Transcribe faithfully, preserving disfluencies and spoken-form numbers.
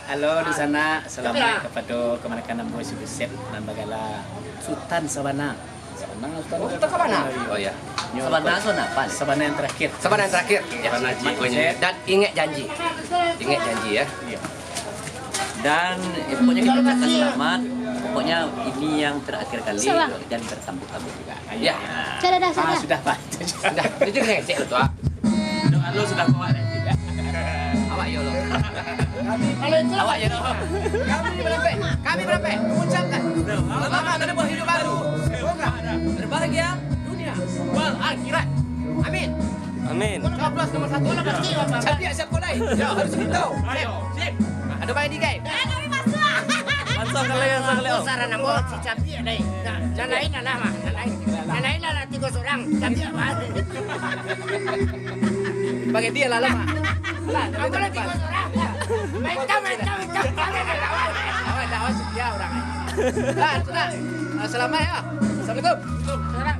Halo, di sana. Selamat kepada kamanakan ambo si Buset nan bagala Sutan Sabana. Sabana, Sutan. Oh, Sutan Sabana. Oh, iya. Nyo Sabana apa? Sabana apa? Sabana yang terakhir. Sabana yang terakhir. Ya. Sabana Cik Buset. Dan ingat janji. Ingat janji, ya. Iya. Dan, eh, pokoknya kita ucapkan selamat. Pokoknya ini yang terakhir kali dan bertambah-tambah juga. Ya. Sudah dah, sudah. Ah, sudah, Pak. Sudah. Itu kena ngecek tu, ah. Doa lu sudah kuat, eh. Awak yo lo. Awak yo lo. Kami merampek. Kami merampek. Mengucapkan selamat menempuh hidup baru. Semoga berbahagia dunia wal akhirat. Amin. Amin. Coblos nomor satu. Cantik siapa lain? Harus kita. Ayo. Sip. Ada main di game. Langsung ke lain, langsung ke lain. Saran ambo, si Capiak lain. Nah, nan lain alah mah, nan lain. Nan lain alah tigo surang, Capiak mah. Bagi dia lah, lah, mah. Lah, ambo lah tigo surang. Mancam, mancam, mancam. Awak dah, awak setia orang. Lah, sudah. Ah, selamat ya. Assalamualaikum. Waalaikumsalam.